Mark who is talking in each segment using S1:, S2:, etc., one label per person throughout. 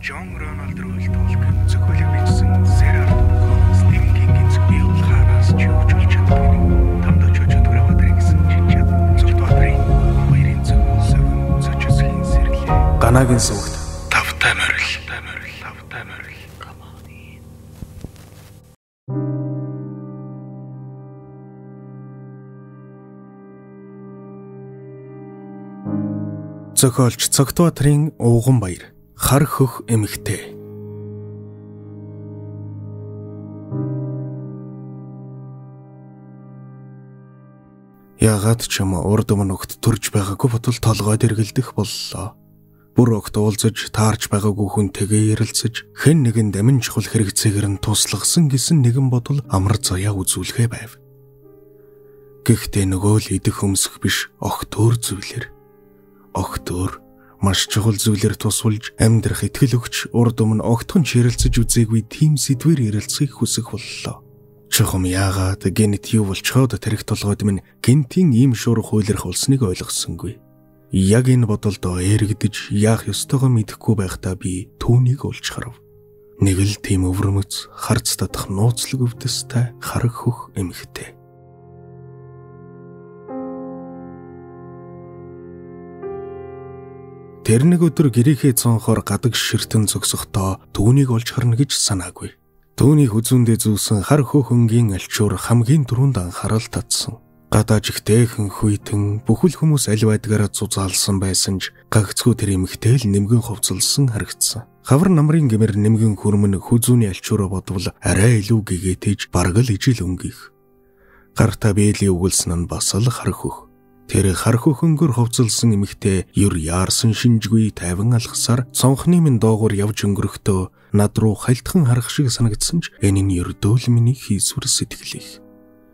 S1: Джон Рональд Руэл Толкин зохиолыг бичсэн Сэр Артур Конан Стивен Кингийн зохиол хаанаас ч хөгжүүлж чаддаг нэг. Тамд очиж өдөр аваад гэсэн чинь чадна. Цогт Баатрын баярын зөв зөв зочсхийн сэрлээ.
S2: Ганагийн сүгт
S1: тавтай морил. Тавтай морил.
S2: Зохиолч Цогт Баатрын Ууган баяр. Хар хөх эмэгтэй. Яагаад ч юм урд өмнө огт төрж байгаагүй бодол толгойд эргэлдэх боллоо. Бүр огт уулзаж таарч байгаагүй хүнтэйгээ ярилцаж хэн нэгэн дамин чухал хэрэгцээгээр нь туслахсан гэсэн нэгэн бодол амар заяа үзүүлэхээ байв. Гэхдээ нөгөө л идэх өмсөх биш огт өөр зүйлэр. Огт өөр маш чухал зүйлээр тусвалж амьдрах итгэл өгч урд өмнө огтхон ч ярилцаж үзээгүй тийм сэдвээр ярилцахыг хүсэх боллоо. Чухам яагаад гэнэт юу болчхоод тэрэг толгойд минь гэнтийн ийм шуурга хуйлрах болсныг ойлгосонгүй. Яг энэ бодолдоо эрэгдэж яах ёстойгоо мэдэхгүй байхдаа би түүнийг олж харав. Нэг л тийм өвөрмөц харц татах нууцлаг өвдөстэй хар хөх эмэгтэй. Тэр нэг өдөр гэрийнхээ цонхоор гадаг ширтэн зогсохдоо түүнийг олж харна гэж санаагүй. Түүний хүзүүндээ зүүсэн хар хөх өнгийн альчуур хамгийн түрүүнд анхаарал татсан. Гадаа жигтэйхэн хүйтэн бүхэл хүмүүс аль байдгаараа зузаалсан байсан ч гагцхүү тэр эмэгтэй л нэмгэн хувцалсан харагдсан. Хавар намрын гэмээр нэмгэн хөрмөн хүзүүний альчуураа бодвол арай илүү гэгээтэж бараг л ижил өнгөх. Гартаа бээлий өгүүлсэн нь бас л хар хөх. Тэр хар хөх өнгөөр хувцалсан эмэгтэй ер яарсан шинжгүй тайван алхасаар цонхны минь доогуур явж өнгөрөхдөө над руу хальтхан харах шиг санагдсан ч энэ нь ердөө л миний хийсвэр сэтгэлих.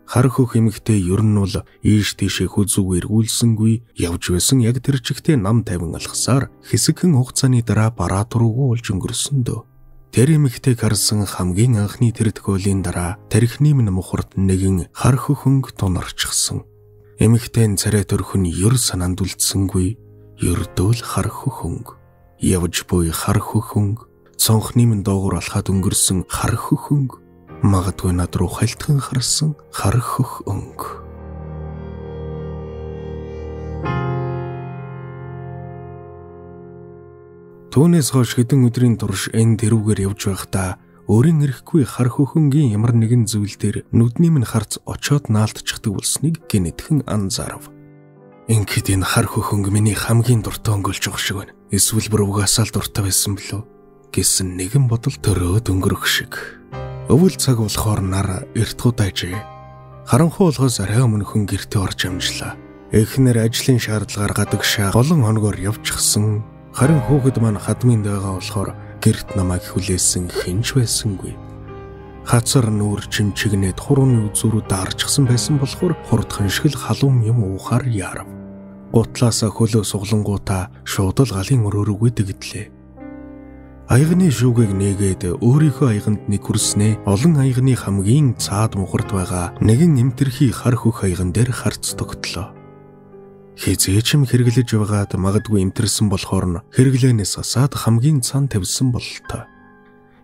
S2: Хар хөх эмэгтэй ер нь бол ийш тийшээ хүзүүг эргүүлсэнгүй явж байсан яг тэр чигтээ нам тайван алхасаар хэсэгхэн хугацааны дараа бараат руугүй болж өнгөрсөн дөө. Тэр эмэгтэйг харсан хамгийн анхны тэр тохиолын дараа тархины минь мухарт нэгэн хар хөх өнгө тунарчсан. Эмэгтэй нь царай төрх нь ер санаанд үлдсэнгүй, ердөө л хар хөх өнгө. Явж буй хар хөх өнгө, цонхны минь доогуур алхаад өнгөрсөн хар хөх өнгө, магадгүй над руу хальтхан харсан хар хөх өнгө. Түүнээс хойш хэдэн өдрийн турш энэ тэрүүгээр явж байхдаа өөрийн эрэхгүй хар хөх өнгийн ямар нэгэн зүйл дээр нүдний минь харц очоод наалтчихдаг болсныг гэнэтхэн анзаарав. Ингээд энэ хар хөх өнгө миний хамгийн дуртай өнгө болж байгаа шиг байна. Эсвэл бүр угаасаа л дуртай байсан билүү гэсэн нэгэн бодол төрөөд өнгөрөх шиг. Өвөл цаг болохоор нар эрт гудайжээ. Харанхуй болохоос арай өмнөхөн гэртээ орж амжлаа. Эхнэр ажлын шаардлагаар гадагшаа олон хоногоор явчихсан. Харин хүүхэд маань хадмын байгаа болохоор гэрт намайг хүлээсэн хэн ч байсангүй. Хацар нүүр чимчигнээд хурууны үзүүрүү даарчсан байсан болохоор хурдхан шиг л халуун юм уухаар яарав. Гутлаасаа хөлөө суглангуудаа шууд л галын өрөө рүүгээ дэгдлээ. Аягны шүүгийг нээгээд өөрийнхөө аяганд нэг хүрснээ олон аягны хамгийн цаад мухарт байгаа нэгэн эмтэрхий хар хөх аяган дээр харц тогтлоо. Хизээ ч юм хэрэглэж байгаад магадгүй эмтэрсэн болохоор нь хэрэглээнээс асаад хамгийн цан тавьсан бололтой.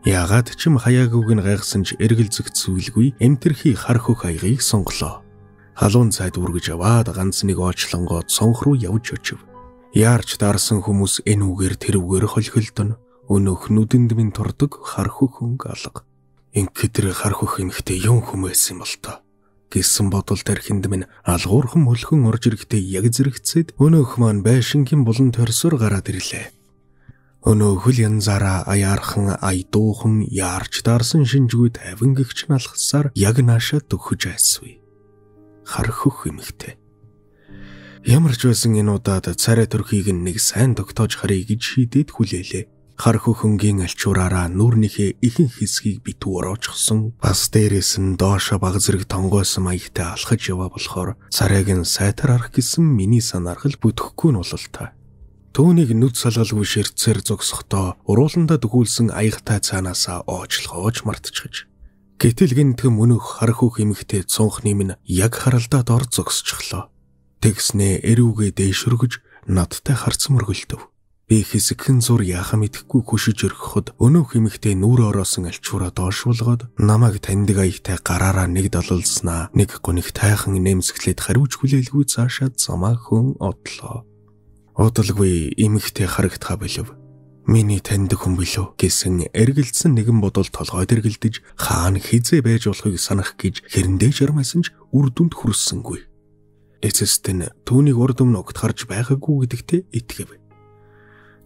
S2: Яагаад ч юм хаяагүйг нь гайхсан ч эргэлзэх зүйлгүй эмтэрхий хар хөх аягийг сонголоо. Халуун цайд үргэж аваад ганц нэг оочлонгоо цонх руу явж очив. Яарч даарсан хүмүүс энэ үгээр тэр үгээр холхилдоно. Өнөөх нүдэнд минь турдаг хар хөх өнгө алга. Ингээд тэр хар хөх эмэгтэй юм хүмүүсэн юм бол тоо гэсэн бодол тархинд минь алгуурхан мөлхөн орж ирэхдээ яг зэрэгцээд өнөөх маань байшингийн булан тойрсоор гараад ирлээ. Өнөөх л янзаараа аяархан айдуухан яарч даарсан шинжгүй тайван гэгч налхсаар яг наашаа төхөж айсвэ. Хар хөх эмэгтэй. Ямар ч байсан энэ удаад царай төрхийг нэг сайн тогтоож харъя гэж шийдээд хүлээлээ. Хар хөх өнгийн альчуураараа нүүрнийхээ ихэнх хэсгийг битүү ороочихсон. Бас дээрээс нь доошо баг зэрэг тонгойсон маягтай алхаж яваа болохоор царайг нь сайтар харах гэсэн миний санаархал бүтэхгүй нь бололтой. Түүнийг нүд салгалгүй ширтсээр зогсохдоо урууландаа дөхүүлсэн аягтай цаанаасаа оочлохоож мартчихж. Гэтэл гинтгэн мөнөх хар хөх эмэгтэй цонхны минь яг харалдаад ор зогсчихлоо. Тэгснээ эрүүгээ дээш өргөж надтай харц мөргөлдөв. Би хэсэгхэн зур яхаа мэдэхгүй хөшиж өргөхөд өнөөх эмэгтэй нүүр ороосон альчуураа доош булгаад намайг таньдаг аягтай гараараа нэг дололснаа нэг гуниг тайхан нэмсгэлээд хариуч хүлээлгүй цаашаа замаа хөн одлоо. Удалгүй эмэгтэй харагдхаа болов. Миний таньдаг хүн билүү гэсэн эргэлдсэн нэгэн бодол толгойд эргэлдэж хаана хизээ байж болохыг санах гэж хэрэндээ жармайсан ч үр дүнд хүрсэнгүй. Эцэст нь түүнийг урд өмнө огт харж байгаагүй гэдэгтээ итгэв.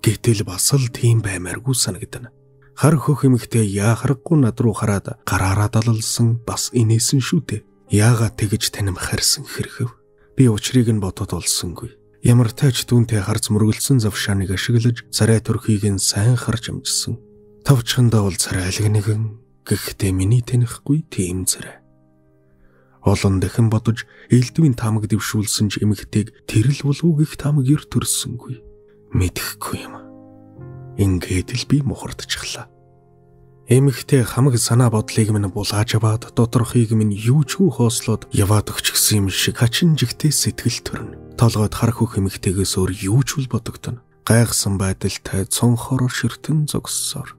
S2: Гэтэл бас л тийм баймааргүй санагдана. Хар хөх эмэгтэй яахаргагүй над руу хараад гараараа далалсан бас инээсэн шүү дээ. Яагаад тэгж танимхаарсан хэрхэв? Би учрыг нь бодод олсонгүй. Ямар тач түүнтэй харц мөргөлдсөн завшааныг ашиглаж царай төрхийг нь сайн харж амжсан. Товчхондоо бол царайлаг нэгэн, гэхдээ миний танихгүй тийм царай. Олон дахин бодож элдвийн таамаг дэвшүүлсэн ч эмэгтэйг тэрл болов уу гэх таамаг ер төрсөнгүй. Мэдэхгүй юм. Ингээд л би мухардчихлаа. Эмэгтэй хамаг санаа бодлыг минь булааж аваад доторхыг минь юу ч үгүй хоослоод яваад өгчихсэн юм шиг хачин жигтэй сэтгэл төрнө. Толгойд харах хөх эмэгтэйгээс өөр юу ч үл бодогдоно. Гайхсан байдалтай цонхороо ширтэн зогссоор.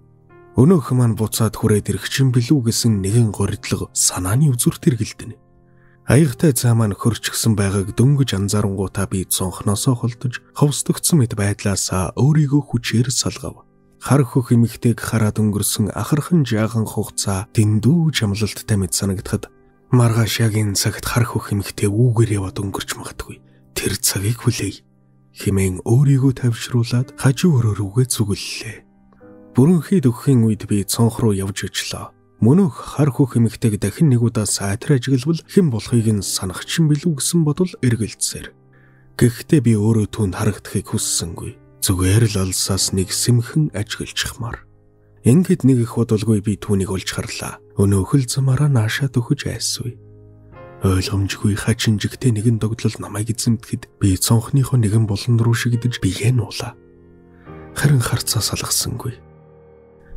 S2: Өнөөх маань буцаад хүрээд ирэх чинь билүү гэсэн нэгэн горилго санааны үзүүрт эргэлдэнэ. Аягтай цаа маань хөрчгсөн байгааг дөнгөж анзаарангуутаа би цонхноосоо холдож ховсдогдсон мэт байдлаасаа өөрийгөө хүчээр салгав. Хар хөх эмэгтэйг хараад өнгөрсөн ахархан жаахан хугацаа дэндүү чамлалттай мэт санагдахад маргааш яг энэ цагт хар хөх эмэгтэй үүгээр яваад өнгөрч магадгүй. Тэр цагийг хүлээе хэмээн өөрийгөө тавьшруулад хажуу өрөө рүүгээ зүгэллээ. Бүрэнхий дөххийн үед би цонх руу явж очлоо. Мөнөөх хар хөх эмэгтэйг дахин нэг удаа сайтар ажиглавал хэн болохыг нь санах чинь билүү гэсэн бодол эргэлзээр. Гэхдээ би өөрөө түүнд харагдахыг хүссэнгүй. Зүгээр л олсоос нэг сэмхэн ажиглчихмаар. Ингээд нэг их бодолгүй би түүнийг олж харлаа. Өнөөх л замаараа наашаа дөхөж айсвэ. Ойлгомжгүй хачин жигтэй нэгэн догдлол намайг эзэмдэхэд би цонхныхоо нэгэн булан руу шигдэж биеэ нуулаа. Харин харцаа салгасангүй.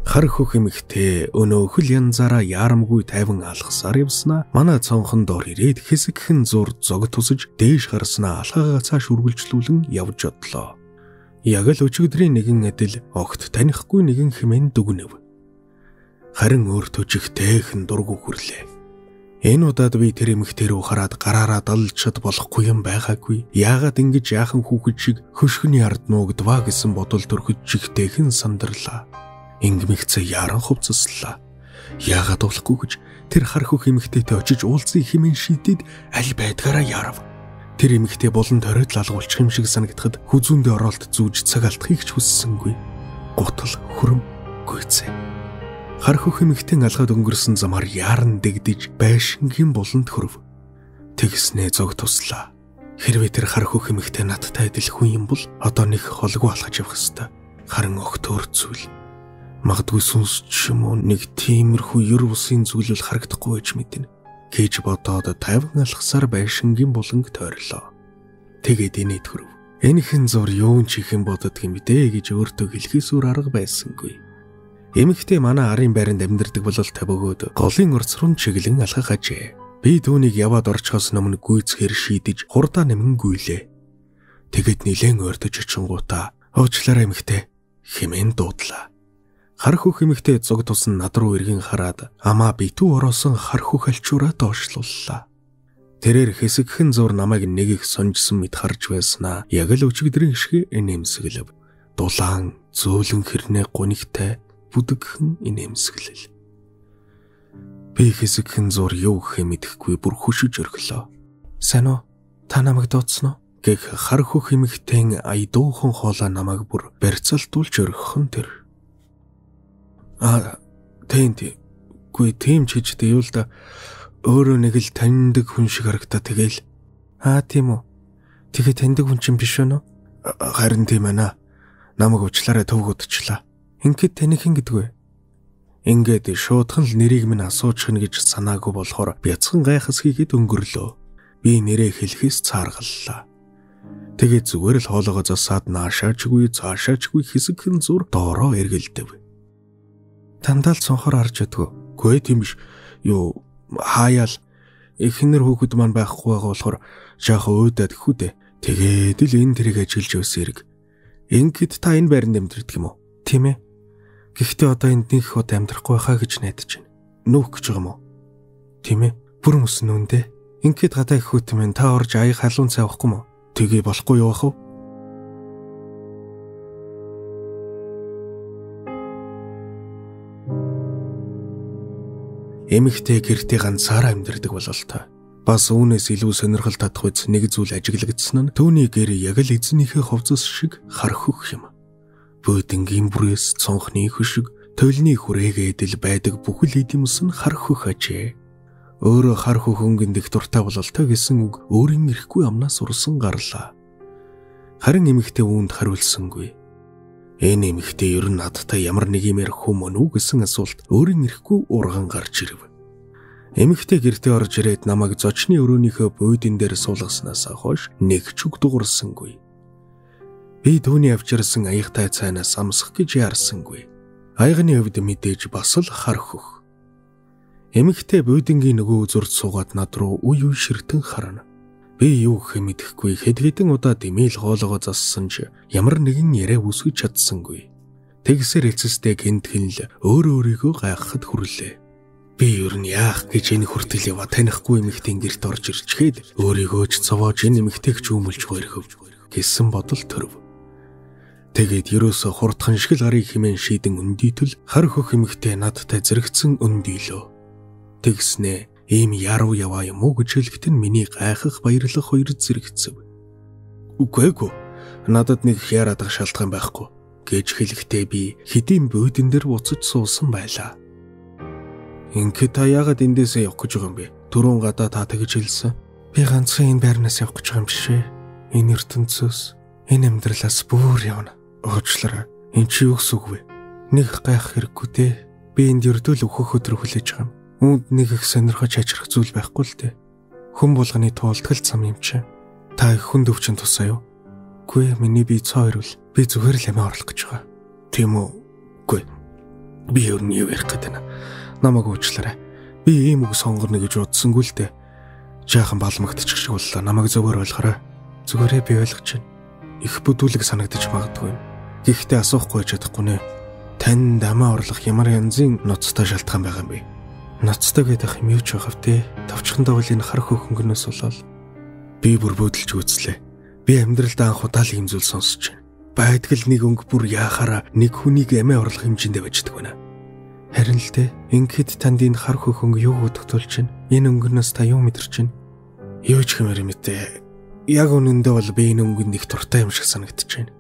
S2: Хар хөх эмэгтэй өнөөх л янзаараа яарамгүй тайван алхасаар явснаа манай цонхон доор ирээд хэсэгхэн зур зог тусаж дээш гарснаа алхаагаа цааш үргэлжлүүлэн явж одлоо. Яг л өчигдрийн нэгэн адил огт танихгүй нэгэн хэмээн дүгнэв. Харин өөртөө жигтэйхэн дургу хүрлээ. Энэ удаад би тэр эмэгтэй рүү хараад гараараа далчад болохгүй юм байгаагүй. Яагаад ингэж яахан хүүхэд шиг хөшгөний ард нуугдваа гэсэн бодол төрөхөд жигтэйхэн сандарлаа. Ингэмэгцээ яран хувцаслаа. Яагаад болохгүй гэж тэр хар хөх эмэгтэйтэй очиж уулзъя хэмээн шийдээд аль байдгаараа ярав. Тэр эмэгтэй болон ториод л алгуулчих юм шиг санагдахад хүзүүндээ оролт зүүж цаг алдахыг ч хүссэнгүй. Гутал хөрөм гүйцээ. Хар хөх эмэгтэй алхаад өнгөрсөн замаар яаран дэгдэж байшингийн буланд хөрөв. Тэгснээ зог туслаа. Хэрвээ тэр хар хөх эмэгтэй надтай адил хүн юм бол одоо нэг холгүй алхаж явах ёстой. Харин огт өөр зүйл. Магадгүй сүнс ч юм уу нэг тиймэрхүү ер бусын зүйлэл харагдахгүй байж мэднэ гэж бодоод 50 алхасаар байшингийн буланг тойрлоо. Тэгээд инээд хөрөв. Энэхэн зур юун чихэн боддог юм бэ гэж өөртөө хэлэхээс өөр арга байсангүй. Эмэгтэй манай арын байранд амьдардаг болол бөгөөд голын орц руу чиглэн алхах ажээ. Би түүнийг яваад орчихоос өмнө гүйцэхээр шийдэж хурдаа нэмэн гүйлээ. Тэгэд нилээн ойртож очингуудаа уучлаарай эмэгтэй хэмээн дуудлаа. Хар хөх эмэгтэй зуг тусан над руу эргэн хараад амаа битүү ороосон хар хөх альчуураа доошлууллаа. Тэрээр хэсэгхэн зур намайг нэг их сонжсон мэт харж байснаа яг л өчигдрийн шиг инээмсэглэв. Дулаан зөөлөн хэрнээ гунигтай бүдэгхэн инээмсэглэл. Би хэсэгхэн зур юу гэхээ мэдэхгүй бүр хөшөж орхилоо. Сайн уу? Та намайг дуудсан уу? Гэх хар хөх эмэгтэйн ая дуухан хоолой намайг бүр барьцаалтуулж орхихон тэр. Аа, тийм тийм. Гүй тийм ч гэж дээ юу л да. Өөрөө нэг л таньдаг хүн шиг харагдаа тэгэл. Аа, тийм үү. Тэгээ таньдаг хүн чинь биш үү? Харин тийм байна. Намайг уучлаарай төвөг удчлаа. Ингээд таны хэн гэдэг вэ? Ингээд шуудхан л нэрийг минь асуучихна гэж санаагүй болохоор бяцхан гайхас хийгээд өнгөрлөө. Би нэрээ хэлэхээс цааргаллаа. Тэгээд зүгээр л хоолоогоо засаад наашаачгүй цаашаачгүй хэсэгхэн зур доороо эргэлдэв. Дандаа л цонхоор харж ядгүй. Гүй тийм биш. Юу хаяал эхнэр хүүхэд маань байхгүй байгаа болохоор жаахан уйдаад гэхүү дээ. Тэгээд л энэ тэрийг ажиллаж явсан хэрэг. Ингээд та энэ байранд амьдардаг юм уу? Тийм ээ. Гэхдээ одоо энд нэг их удаа амьдрахгүй байхаа гэж найдаж байна. Нүүх гэж байгаа юм уу? Тийм ээ. Бүр мөс нүндээ. Ингээд гадаа их хөт минь та орж аяг халуун цай авахгүй мó? Тэгээ болохгүй юу ах вэ? Эмэгтэй гэртээ ганцаараа амьдардаг бололтой. Бас үүнээс илүү сонирхол татах үз нэг зүйл ажиглагдсан нь түүний гэр яг л эзнийхээ хувцас шиг хархөх юм. Бөөдөнгийн бүрээс цонхны хөшиг, туйлны хүрээгээд л байдаг бүхэл эд юмс нь хархөх ажээ. Өөрөө хархөх өнгөнд их дуртай бололтой гэсэн үг өөрийн эрэхгүй амнаас урсан гарлаа. Харин эмэгтэй үүнд хариулсангүй. Энэ эмэгтэй ер нь надтай ямар нэг юм ярих хүм мөн үү гэсэн асуулт өөрийн эрэхгүй урган гарч ирэв. Эмэгтэй гэртээ орж ирээд намайг зочны өрөөнийхөө буудан дээр суулгаснаас хойш нэг ч үг дуурсангүй. Би түүний авчирсан аягтай цайнаас амсах гэж яарсангүй. Аягны хувьд мэдээж бас л хархөх. Эмэгтэй буудангийн нөгөө үзүрт суугаад над руу үе үе ширтэн харна. Би юу гэх юм мэдэхгүй хэд хэдэн удаа дэмэл хоолоогоо зассан ч ямар нэгэн яриа үүсгэж чадсангүй. Тэгсэр эцэстээ гинтхэн л өөр өөрийгөө гайхахад хүрлээ. Би ер нь яах гэж энэ хүртэл ява танихгүй эмэгтэйн гэрт орж ирчгээд өөрийгөө ч зовоож энэ эмэгтэйг ч өмөлж гойрхов гэсэн бодол төрөв. Тэгээд ерөөсөө хурдхан шиг л гарыг химэн шийдэн өндийтэл хар хөх эмэгтэй надтай зэрэгцэн өндийлөө. Тэгснээ ийм яруу яваа юм уу гэж хэлэхэд нь миний гайхах баярлах хоёр зэрэгцэв. Үгүй эгүй. Надад нэг их яарадах шалтгаан байхгүй гэж хэлэхдээ би хэдийн буудан дээр буцаж суусан байлаа. Ингээд та яагаад эндээсээ явах гэж байгаа юм бэ? Түрүүн гадаа та тэгж хэлсэн. Би ганцхан энэ байрнаас явах гэж байгаа юм биш ээ. Энэ ертөнцөөс, энэ амьдралаас бүр явна. Уучлаарай. Энд чи юу гэсэн үг вэ? Нэг гайх хэрэггүй дээ. Би энд ердөө л өөхөх өдөр хүлээж байгаа юм. Үүнд нэг их сонирхож хачирх зүйл байхгүй л дээ. Хүн болгоны туулдгал зам юм чи. Та их хүн төвчин тусаа юу? Үгүй ээ, миний бие цоо ирвэл би зүгээр л амиа орлох гэж байгаа. Тийм үү? Үгүй. Би ер нь юу ярих гээд байна. Намайг уучлаарай. Би ийм үг сонгорно гэж бодсонгүй л дээ. Жаахан балмагдчих шиг боллоо. Намайг зөвөр ойлгоорой. Зүгээрээ би ойлгож байна. Их бүдүүлэг санагдаж магадгүй юм. Гэхдээ асуухгүй чадахгүй нэ. Танд амиа орлох ямар янзын ноцтой шалтгаан байгаа юм бэ? Ноцтой гэдэг юм юу ч байх вэ? Товчхондоо бол энэ хар хөхөнгөнөөс болоод би бүр бөдөлж үзлээ. Би амьдралдаа анх удаа л ийм зүйл сонсож байна. Байдгал нэг өнгө бүр яахаараа нэг хүнийг амиа орлох хэмжээндээ байждаг байна. Харин л дээ, ингээд танд энэ хар хөхөнгө юу хөдөлж байна? Энэ өнгөнөөс та юу мэдэрч байна? Юу ч хэмээр мэдээ. Яг үнэндээ бол би энэ өнгөнд их дуртай юм шиг санагдаж байна.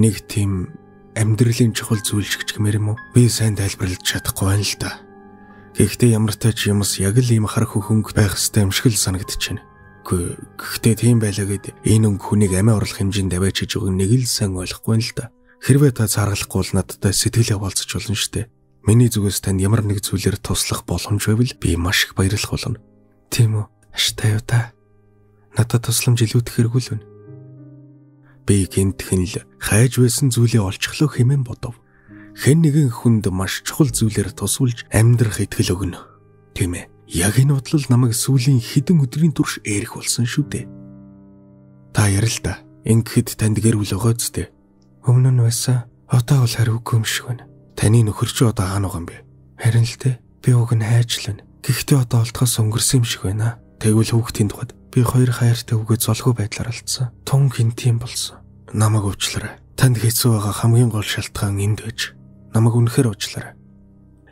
S2: Нэг тийм амьдралын чухал зүйл шиг ч гэмээр юм уу? Би сайн тайлбарлаж чадахгүй байна л да. Гэхдээ ямар ч юмс яг л ийм хар хөхөнгө байх ёстой юм шиг л санагдаж байна. Гэхдээ тийм байлаа гэд энэ өнгө хүнийг амиа орлох хэмжээнд аваач хийж байгааг нэг л сайн ойлгохгүй л да. Хэрвээ та цааргалахгүй бол надтай сэтгэл яваалцаж болно шүү дээ. Миний зүгээс танд ямар нэг зүйлээр туслах боломж байвал би маш их баярлах болно. Тийм үү? Аштай юу та? Надад тусламж илүүтэх хэрэггүй л байна. Би гинтхэн л хайж байсан зүйлээ олчихлоо хэмээн бодов. Хэн нэгэн хүнд маш чухал зүйлээр тусвалж амьдрах итгэл өгнө. Тийм ээ. Яг энэ бодлол намайг сүүлийн хэдэн өдрийн турш ээрх болсон шүү дээ. Та ярил л да. Ингэхэд танд гэр бүл байгаа зү? Өмнө нь байсан. Одоо бол хариугүй юм шиг байна. Таны нөхөр чи одоо хаана байгаа юм бэ? Харин л дээ. Би уг нь хайж л байна. Гэхдээ одоо олдохоос өнгөрсөн юм шиг байна. Тэгвэл хүүхдийн тухайд би хоёр хайртай хүүгээ золгүй байдлаар алдсан. Тун гинт юм болсон. Намайг уучлаарай. Танд хэцүү байгаа хамгийн гол шалтгаан энд байж. Намайг үнэхээр уучлаарай.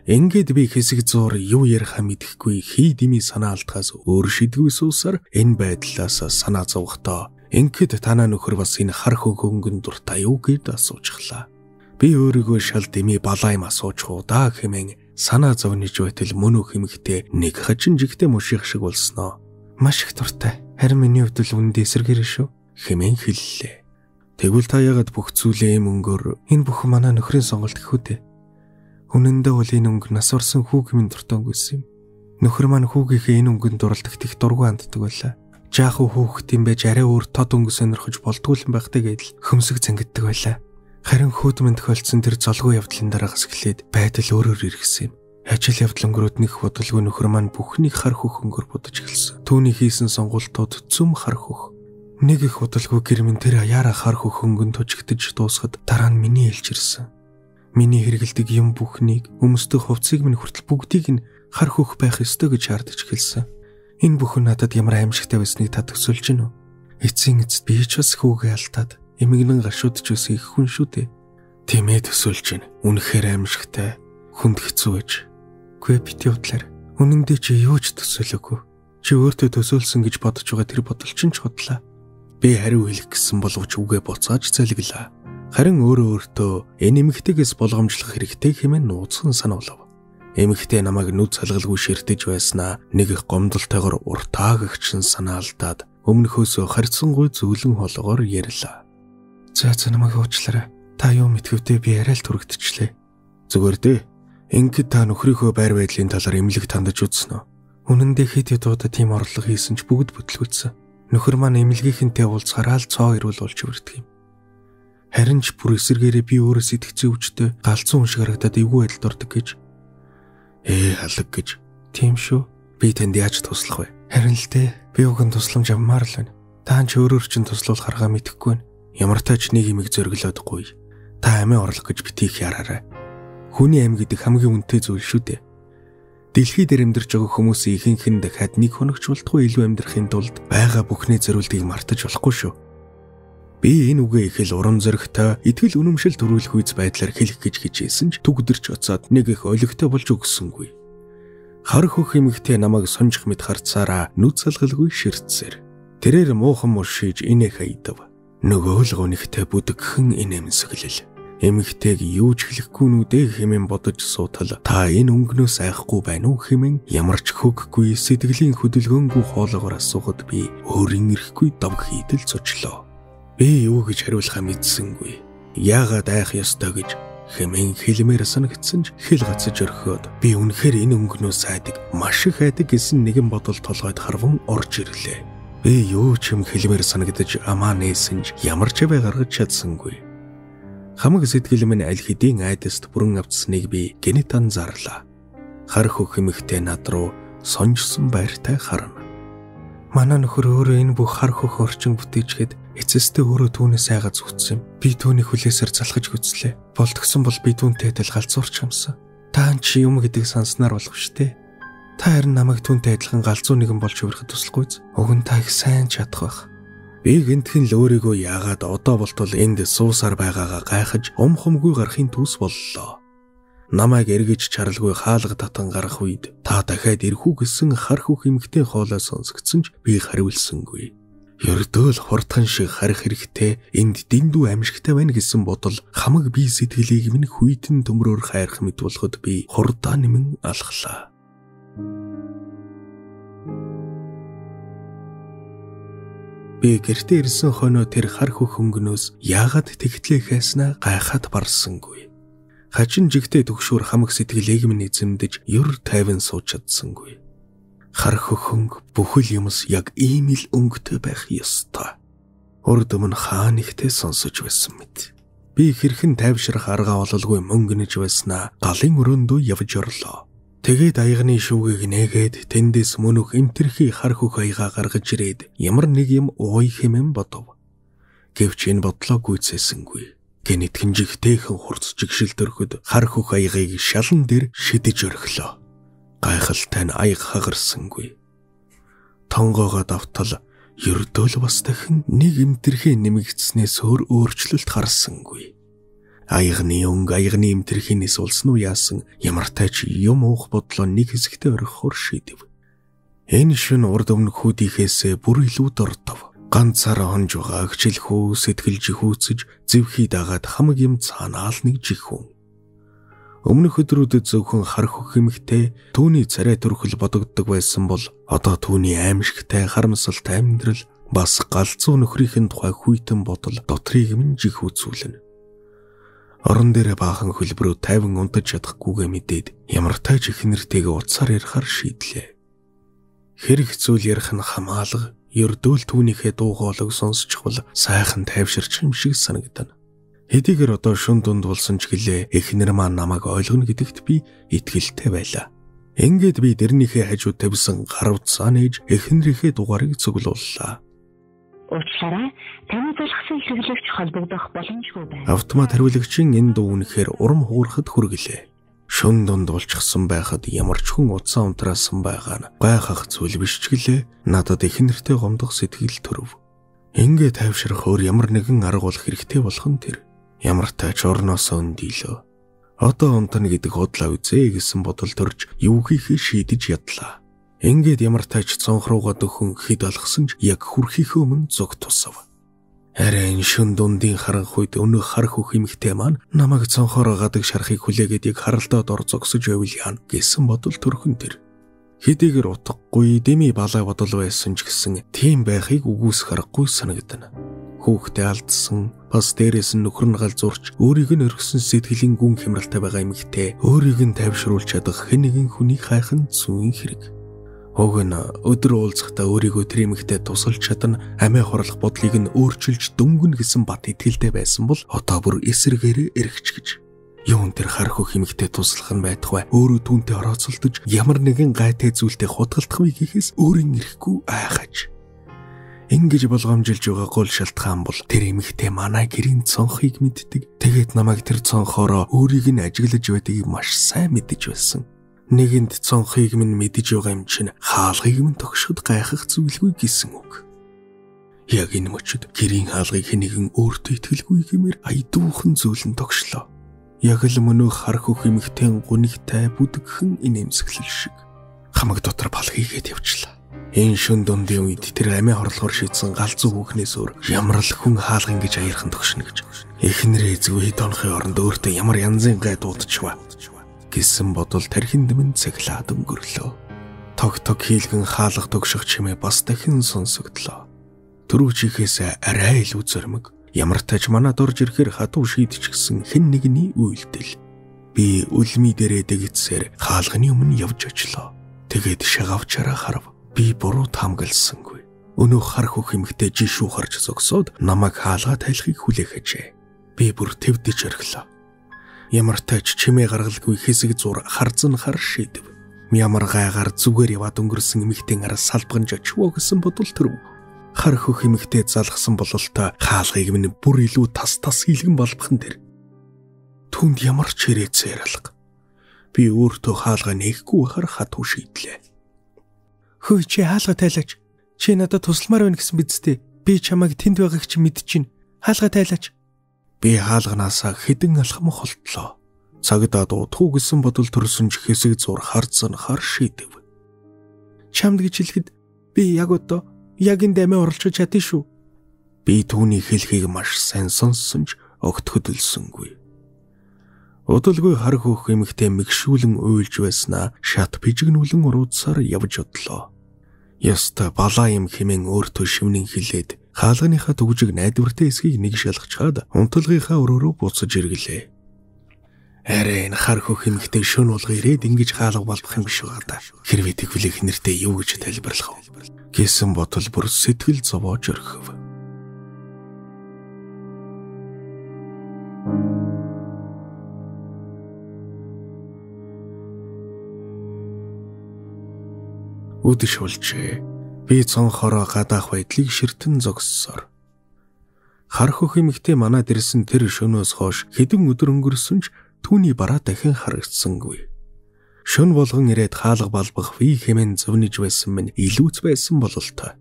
S2: Ингээд би хэсэг зуур юу ярихаа мэдэхгүй хий дими санаа алдахаас өөр шидгүй суусаар энэ байдлаас санаа зовхдоо ингээд танаа нөхөр бас энэ хар хөнгөн дуртай юу гэд асуужглаа. Би өөрийгөө шал дими балаа юм асууж уу да хэмээн санаа зовниж байтал мөн өөх хэмэгтэй нэг хачин жигтэй муших шиг болсноо. Маш их дуртай. Харин миний хувьд л үнэндээ эсэргээр шүү хэмээн хэллээ. Тэгвэл та яагаад бүх зүйлээ ийм өнгөөр энэ бүхэн манай нөхрийн сонголт гэхүү дээ. Үнэндээ бол энэ өнгө нас орсон хүүг минь дуртай өнгө байсан юм. Нөхөр маань хүүгийнхээ энэ өнгөнд дурладагт их дургүй ханддаг байлаа. Жаахан хүүхэд юм байж арай өөр тод өнгө сонирхож болдгүй юм байхтай гэдэл хөмсөг зангиддаг байлаа. Харин хүүд минь тохиолдсон тэр золгүй явдлын дараагаас эхлээд байдал өөрөөр эргэсэн юм. Ажил явдал өнгөрөөд нэх бодолгүй нөхөр маань бүхнийг хар хөх өнгөөр бодож эхэлсэн. Түүний хийсэн сонголтууд зүм хар хөх. Нэг их удалгүй гэр минь тэр аяараа хар хөх хөнгөн тужигдаж дуусахад дараа нь миний ээлж ирсэн. Миний хэрэгэлдэг юм бүхнийг, өмсдөг хувцсыг минь хүртэл бүгдийг нь хар хөх байх ёстой гэж шаардаж эхэлсэн. Энэ бүхэн надад ямар аимшигтай байсныг та төсөөлж гэнэ үү? Эцсийн эцэст би ч бас хүүгээ алдаад эмгэнэн гашуудж байсан их хүн шүү дээ. Тийм ээ, төсөөлж гэнэ. Үнэхээр аимшигтай, хүнд хэцүү байж. Гүй бити удлаар. Үнэн дээр чи юу ч төсөөлөөгүй. Чи өөртөө төсөөлсөн гэж бодож байгаа тэр бодол чинь ч худлаа. Би хариу хэлэх гэсэн боловч үгээ буцааж залгилаа. Харин өөрөө өөртөө энэ эмэгтэйгээс болгоомжлох хэрэгтэй хэмээн нууцхан сануулав. Эмэгтэй намайг нүд салгалгүй ширтэж байснаа нэг их гомдолтойгоор уртаа гэгчин санаа алдаад өмнөхөөсөө харьцангуй зөөлөн хоолоогоор ярьлаа. За за намайг уучлаарай. Та юу мэдгэвдээ би арай л түрэгдчихлээ. Зүгээр дээ. Ингээд та нөхрийнхөө байр байдлын талаар эмнэлэгт хандаж үзсэн үү? Үнэн дээр хэд хэд удаа тийм орлого хийсэн ч бүгд бүтлгүйтсэн. Нөхөр маань эмнэлгийнхэнтэй уулзахаараа л цоо ирүүл болж өвөрдөг юм. Харин ч бүр эсэргээрээ би өөрөө сэтгцэн өвчтөй галзуу хүн шиг харагдаад эвгүй байдалд ордог гэж. Халаг гэж. Тийм шүү. Би танд яаж туслах вэ? Харин л дээ. Би уг нь тусламж авмаар л байна. Та ч өөрөөр чинь туслуулах арга мэдэхгүй байна. Ямар тач нэг юмыг зориглоод гуй. Та амийн орлого гэж битгий яраарай. Хүний ам гэдэг хамгийн үнэтэй зүйл шүү дээ. Дэлхий дээр амьдарч байгаа хүмүүсийн ихэнх нь дахиад нэг хоногч болтгүй илүү амьдрахын тулд байгаа бүхний зориултыг мартаж болохгүй шүү. Би энэ үгээ их л урам зоригтой, итгэл үнэмшил төрүүлэх үйц байдлаар хэлэх гэж хичээсэн ч түгдэрч оцоод нэг их олигтой болж өгсөнгүй. Хар хөх эмэгтэй намайг сонжих мэт харцаараа нүд салгалгүй ширтсээр. Тэрээр муухан мушиж инех аядав. Нөгөө л гонигтай бүдэгхэн инээмсэглэл. Эмэгтэйг юу ч хэлэхгүй нүдэ хэмээн бодож суутал та энэ өнгөнөөс айхгүй байна уу хэмээн ямар ч хөггүй сэтгэлийн хөдөлгөөнгүй хоолоогоор асуухад би өөрийн эрэхгүй дов хийдэл зочлоо. Би юу гэж хариулахаа мэдсэнгүй. Яагаад айх ёстой гэж хэмээн хэлмээр санагдсан ч хэл гацаж орхиод би үнэхээр энэ өнгөнөөс айдаг, маш их айдаг гэсэн нэгэн бодол толгойд харван орж ирлээ. Би юу ч юм хэлмээр санагдаж амаа нээсэн ч ямар ч аваа гаргаж чадсангүй. Хамаг сэтгэл минь аль хэдийн айдаст бүрэн автсныг би гэнэт анзаарлаа. Хар хөх эмэгтэй над руу сонжсон байртай харна. Манай нөхөр өөрөө энэ бүх хар хөх орчин бүтээчгээд эцэстээ өөрөө түүнээс айгаа зүгтсэн юм. Би түүний хүлээсээр залхаж гүцлээ. Болдгсон бол би түүнтэй адил галзуурч юмсан. Та чи юм гэдэг санснаар болох штэ. Та харин намайг түүнтэй адилхан галзуу нэгэн болж хувирахад туслахгүй биз? Уг нь та их сайн чадах байх. Би гэнтхэн л өөрийгөө яагаад одоо болтол энд суусаар байгаагаа гайхаж ум хумгүй гарахын төс боллоо. Намайг эргэж чаралгүй хаалга татан гарах үед та дахиад ирэх үү гэсэн хар хөх эмэгтэй хоолой сонсогдсон ч би хариулсангүй. Ердөө л хурдхан шиг харих хэрэгтэй энд дэндүү амжигтай байна гэсэн бодол хамаг бие сэтгэлийг минь хүйтэн төмрөөр хайрах мэт болоход би хурдаа нэмэн алхлаа. Би гэртээ ирсэн хойноо тэр хар хөх хөнгөнөөс яагаад тэгтлээ хайснаа гайхаад барсангүй. Хачин жигтэй төгшүүр хамаг сэтгэлийг минь эзэмдэж ер тайван сууж чадсангүй. Хар хөх хөнгө бүхэл юмс яг ийм л өнгөтэй байх ёстой. Урд өмнө хаа нэгтээ сонсож байсан мэт. Би хэрхэн тайвшрах арга ололгүй мөнгөнөж байснаа галын өрөөндөө явж орлоо. Тэгээд аягны шүүгийг нээгээд тэндээс мөнөх эмтэрхий хар хөх аяга гаргаж ирээд ямар нэг юм ууй хэмээн бодов. Гэвч энэ бодлоо гүйцээсэнгүй. Гэнэтхэн жигтэйхэн хурц жигшил төрөхөд хар хөх аягийг шалан дээр шидэж орхилоо. Гайхалтай нь аяг хагарсангүй. Тонгоогоо давтал ердөө л бас дахин нэг эмтэрхий нэмэгдснээс өөр өөрчлөлт харсангүй. Аягны өнгө аягны эмтэрхийнээс улсан уу яасан ямартай ч юм уух бодлоо нэг хэсэгтээ орхихоор шийдэв. Энэ шөнө урд өмнө хүүдийнхээсээ бүр илүү дордов. Ганцаараа хонж байгаа хичээлхүү сэтгэл жихүүцэж зэвхий дагаад хамаг юм цаанаал нэг жихүүн. Өмнөх өдрүүдэд зөвхөн хар хөх эмэгтэй түүний царай төрхөл бодогддог байсан бол одоо түүний аимшигтай харамсалтай амьдрал бас галзуу нөхрийнхэн тухай хүйтэн бодол дотрыг минь жихүүцүүлнэ. Орон дээрээ баахан хөлбрөө тайван унтаж чадахгүйгээ мэдээд ямартай ч эхнэртэйгээ утсаар ярихаар шийдлээ. Хэрэг зүйл ярих нь хамаалга, ердөөл түүнийхээ дуу хоолойг сонсчихвол сайхан тайвширч юм шиг санагдана. Хэдийгээр одоо шүн дунд болсон ч гэлээ эхнэр маань намайг ойлгоно гэдэгт би итгэлтэй байлаа. Ингээд би дэрнийхээ хажууд тавьсан гар утсаа нээж эхнэрийнхээ дугаарыг цуглууллаа.
S3: Уучлаарай, таны залгасан хэрэглэгч холбогдох боломжгүй байна.
S2: Автомат хариулагчийн энэ дуу үнэхээр урам хугарахад хүргэлээ. Шөн дунд болчихсон байхад ямар ч хүн утсаа унтраасан байгаа нь гайхах зүйл биш ч гэлээ. Надад их нэртэй гомдох сэтгэл төрөв. Ингээ тайвшрах өөр ямар нэгэн арга болох хэрэгтэй болох нь тэр. Ямар тач орноос өндийлөө. Одоо унтана гэдэг худлаа үзье гэсэн бодол төрж юу хийхээ шийдэж ядлаа. Ингээд ямар тач цонх руугаа дөхөн хэд алгасан ч яг хүрхийнхээ өмнө зуг тусав. Арай энэ шөн дундын харанхуйд өнөөх хар хөх эмэгтэй маань намайг цонхороо гадаг шарахыг хүлээгээд яг харалдаад ор зогсож байвал яана гэсэн бодол төрхөн тэр. Хэдийгээр утгагүй дэмий балай бодол байсан ч гэсэн тийм байхыг үгүйсэх аргагүй санагдана. Хүүхдээ алдсан, бас дээрээс нь нөхөр нь галзуурч өөрийг нь өргөсөн сэтгэлийн гүн хямралтай байгаа эмэгтэй өөрийг нь тайвшруулж чадах хэн нэгэн хүний хайх нь зүйн хэрэг. Уг нь өдөр уулзахдаа өөрийгөө тэр эмэгтэй тусалж чадна, амиа хорлох бодлыг нь өөрчилж дөнгөнө гэсэн бат итгэлтэй байсан бол одоо бүр эсрэгээрээ эргэж гэж. Юун тэр хар хөх эмэгтэй туслах нь байтугай өөрөө түүнтэй орооцолдож ямар нэгэн гайтай зүйлтэй хутгалдах вэ гэхээс өөрийн эрэхгүй айхаж. Ингэж болгоомжилж байгаа гол шалтгаан бол тэр эмэгтэй манай гэрийн цонхыг мэддэг. Тэгээд намайг тэр цонхоороо өөрийг нь ажиглаж байдгийг маш сайн мэдэж байсан. Нэгэнд цонхыг минь мэдэж байгаа юм чинь хаалгыг минь тогшоход гайхах зүйлгүй гэсэн үг. Яг энэ мөчид гэрийн хаалгыг хэн нэгэн өөртөө итгэлгүй гэмээр аядуухан зүйл нь тогшлоо. Яг л мөнөөх хар хөх эмэгтэй гунигтай бүдгхэн инээмсэглэл шиг хамаг дотор бал хийгээд явчлаа. Энэ шөн дундын үед тэр амиа хорлохоор шийдсэн галзуу хүүхнээс өөр ямар л хүн хаалга ингэж аярхан тогшно гэж. Эхнэрээ эзгүй хэд хонохын оронд өөртөө ямар янзын гай дуудчихва гэсэн бодол тархинд минь цаглаад өнгөрлөө. Тог тог хийлгэн хаалга тогших чимээ бас дахин сонсогдлоо. Түрүүчийнхээс арай илүү зоримог. Ямар тач манад орж ирэхээр хатуу шийдчихсэн хэн нэгний үйлдэл. Би үлмий дээрээ дэгдсээр хаалганы өмнө явж очлоо. Тэгээд шагавчаараа харав. Би буруу таамагласангүй. Өнөөх хар хөх эмэгтэй жишүү харж зогсоод намайг хаалгаа тайлахыг хүлээхэжээ. Би бүр твдэж орхилоо. Ямар тач чимээ гаргалгүй хэсэг зур харзан хар шийдэв. Ямар гайгаар зүгээр яваад өнгөрсөн эмэгтэй араас салбганж очивоо гэсэн бодол төрөв. Хар хөх эмэгтэй залгасан бололтой хаалгыг минь бүр илүү тас тас хийлгэн балбах нь тэр. Түүнд ямар ч хэрэгцээ алга. Би өөртөө хаалгаа нээхгүй байхаар хатуу шийдлээ.
S4: Хөөе чи хаалга тайлаач. Чи надад тусламаар байна гэсэн биз дээ. Би чамайг тэнд байгааг чи мэдчихэв. Хаалга тайлаач.
S2: Би хаалганаасаа хэдэн алхам холтлоо. Цагдаа дуудах уу гэсэн бодол төрсөн ч хэсэг зур харзан хар шийдэв.
S4: Чамд гэж хэлэхэд би яг одоо яг энд амиа орлож чадна шүү.
S2: Би түүний хэлхийг маш сайн сонссон ч огт хөдөлсөнгүй. Удалгүй хар хөөх эмэгтэй мэгшүүлэн уйлж байснаа шат бижигнүүлэн уруудсаар явж одлоо. Ёстой балаа юм хэмээн өөртөө шивнэн хэлээд хаалганыхаа түгжиг найдвартай эсхийг нэг шалгачаад унталгынхаа өрөөрөө буцаж эргэлээ. Арай энэ хар хөх эмэгтэй шөн булга ирээд ингэж хаалга балбах юм биш байгаа да. Хэрвээ тэгвэл их нэртэй юу гэж тайлбарлах вэ гэсэн бодол бүр сэтгэл зовоож орхив. Үдэш болжээ. Би цонхороо гадаах байдлыг ширтэн зогссоор. Хар хөх эмэгтэй манад ирсэн тэр шөнөөс хойш хэдэн өдөр өнгөрсөн ч түүний бараа дахин харагдсангүй. Шөн болгон ирээд хаалга балбах ви хэмээн зөвнөж байсан минь илүүц байсан бололтой.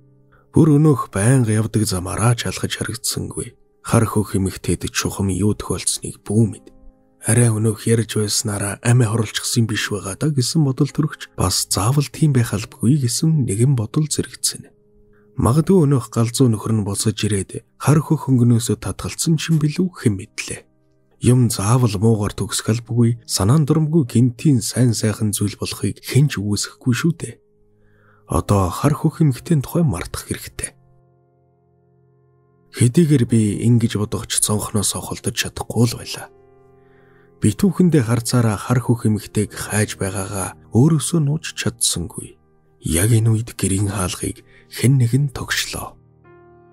S2: Бүр өнөөх байнга явдаг замаараа чалгаж харагдсангүй. Хар хөх эмэгтэйд чухам юу тохиолдсныг бүү мэд. Арай өнөөх ярьж байснараа амиа хорлочихсон биш байгаа да гэсэн бодол төрөгч бас заавал тийм байх албагүй гэсэн нэгэн бодол зэрэгцэн. Магадгүй өнөөх галзуу нөхөр нь буцаж ирээд хар хөх хөнгөнөөсөө татгалцсан ч юм билүү хэн мэдлээ. Юм заавал муугар төгсөх албагүй, санаан дурамгүй гинтийн сайн сайхан зүйл болохыг хэн ч үгүйсэхгүй шүү дээ. Одоо хар хөх эмэгтэйн тухай мартах хэрэгтэй. Хэдийгээр би ингэж бодогч цонхноос холдож чадахгүй л байлаа. Битүүхэндээ харцаараа хар хөх эмэгтэйг хайж байгаагаа өөрөөсөө нууж чадсангүй. Яг энэ үед гэрийн хаалгыг хэн нэгэн тогшлоо.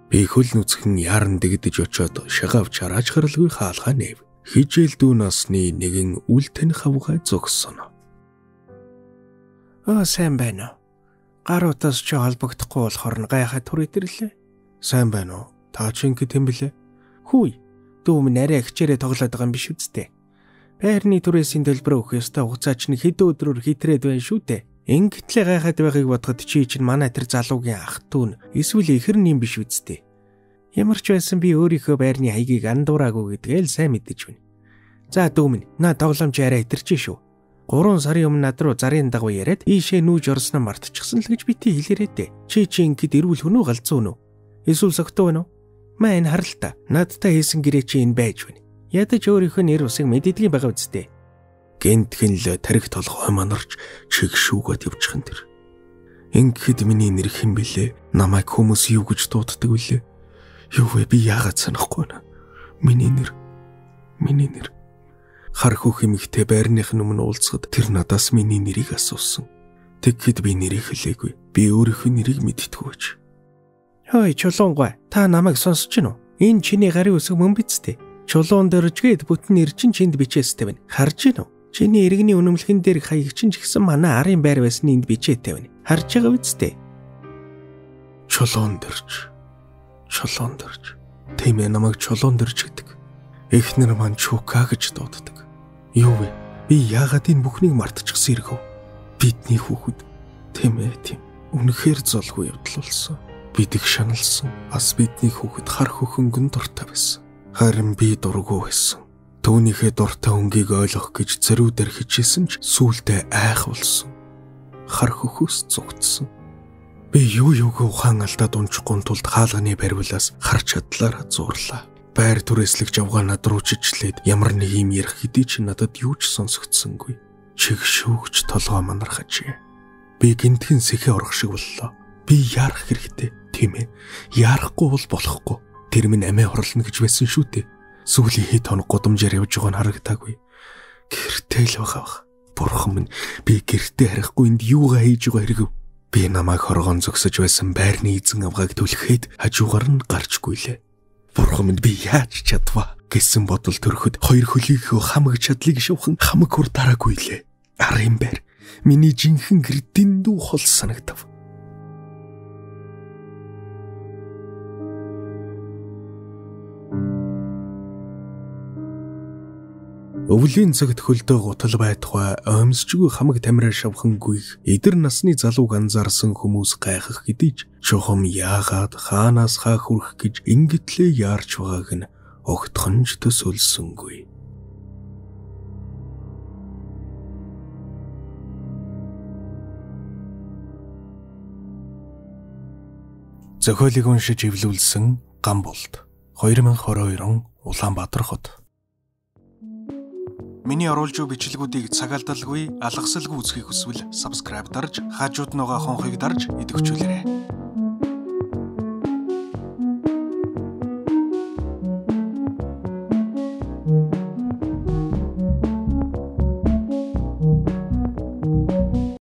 S2: Би хөл нүцгэн яаран дэгдэж очиод шагав чарааж харалгүй хаалгаа нээв. Хижээл дүү насны нэгэн үл таних авгай зогссон.
S4: Оо сайн байна уу? Гар утаас чи холбогдохгүй болохоор нь гайхаад түр идэрлээ.
S2: Сайн байна уу? Та чи ингэ тэм блэ?
S4: Хүй. Дүү минь арай хичээрээ тоглоод байгаа юм биш үсттэй. Байрны түрээсийн төлбөрөө өгөх ёстой хугацаа чинь хэдэн өдрөөр хитрээд байна шүү дээ. Ингэтлээ гайхаад байгааг бодоход чи чинь манай тэр залуугийн ах дүү нь эсвэл ихэр нь юм биш үсттэй. Ямар ч байсан би өөрийнхөө байрны хаягийг андуураагүй гэдгээ л сайн мэдэж байна. За дүү минь, наа тоглоомч арай хэтэрч шүү. 3 сарын өмнө над руу зарын дагуу яриад ийшээ нүүж орсноо мартчихсан л гэж бити хэлээрээ дээ. Чи ингэд эрүүл хүн үү галзуу нү? Эсвэл согтуу байна уу? Маа энэ харал та. Надтай хийсэн гэрээ чи энэ байж байна. Ядаж өөрийнхөө нэр усыг мэддэгэн байгаа үсттэй.
S2: Гэнтхэн л тарих толгой манарч чиг шүүгээд явчихсан тэр. Ингэхэд миний нэр хэн бэлээ? Намайг хүмүүс юу гэж дууддаг вүлээ? Юу вэ? Би яагаад санахгүй байна? Миний нэр. Миний нэр. Хар хөх эмэгтэй байрных нь өмнө уулзахад тэр надаас миний нэрийг асуусан. Тэгэхэд би нэрийг хэлээгүй. Би өөрийнхөө нэрийг мэддэггүй ч.
S4: Хөөе чулуунгой, та намайг сонсож гин үү? Энэ чиний гарын үсэг мөн биз дээ. Чулуун дөржгээд бүтэн нэр чинь чинд бичээстэй байна. Харж гин үү? Чиний иргэний үнэмлэхэн дээр хаяг чинь ч гэсэн манай арын байр байсан энд бичээтэй байна. Харж байгаа биз дээ.
S2: Чулуун дөрж. Чулуун дөрж. Тийм ээ, намайг чулуун дөрж гэдэг. Эхнэр маань Чука гэж дууддаг. Юу вэ? Би яагаад энэ бүхнийг мартчихсан хэрэг вэ? Бидний хүүхэд. Тийм ээ, тийм. Үнэхээр золгүй явдал болсон. Бид их шаналсан. Бас бидний хүүхэд хар хөхөнгөн дуртай байсан. Харин би дургүй байсан. Түүнийхээ дуртай өнгийг ойлгох гэж зориудаар хичээсэн ч сүүлдээ айх болсон. Хар хөхөөс зугтсан. Би юу юуг ухаан алдаад унчихгүй тулд хаалганы бариулаас харж чадлаараа зуурлаа. Байр түрээслэгч авгаа над руу чичлээд ямар нэг юм ярих хэдий чи надад юу ч сонсогдсонгүй. Чиг шүүгч толгой манархажээ. Би гинтхэн сэхэ орох шиг боллоо. Би яарах хэрэгтэй, тийм ээ. Яарахгүй бол болохгүй. Тэр минь амиа хорлоно гэж байсан шүү дээ. Сүүлийн хэд хоног гудамжаар явж байгаа нь харагдаагүй. Гэртээ л байгаа бах. Бурхан минь, би гэртээ харахгүй энд юугаа хийж байгаа хэрэгв. Би намайг хоргон зогсож байсан байрны эзэн авгааг түлхэхэд хажуугаар нь гарч гүйлээ. Бурхан минь, би яаж чадваа гэсэн бодол төрөхөд хоёр хөлийнхөө хамаг чадлыг шавхан хамаг хур дараагүй лээ. Арын байр миний жинхэнэ гэр дэндүү хол санагдав. Өвлийн цагт хөлдөө гутал байтугай оймсчгүй хамаг тамираа шавхан гүйх эдэр насны залууг анзаарсан хүмүүс гайхах хэдий ч чухам яагаад хаанаас хаа хүрэх гэж ингэтлээ яарч байгааг нь огтхон ч төсөөлсөнгүй. Зохиолыг уншиж эвлүүлсэн Гамбулд 2022 он Улаанбаатар хот. Миний оруулж буй бичлэгүүдийг цаг алдалгүй, алгасалгүй үзэхийг хүсвэл subscribe дарж, хажууд нь байгаа хонхыг дарж идэвхжүүлээрэй.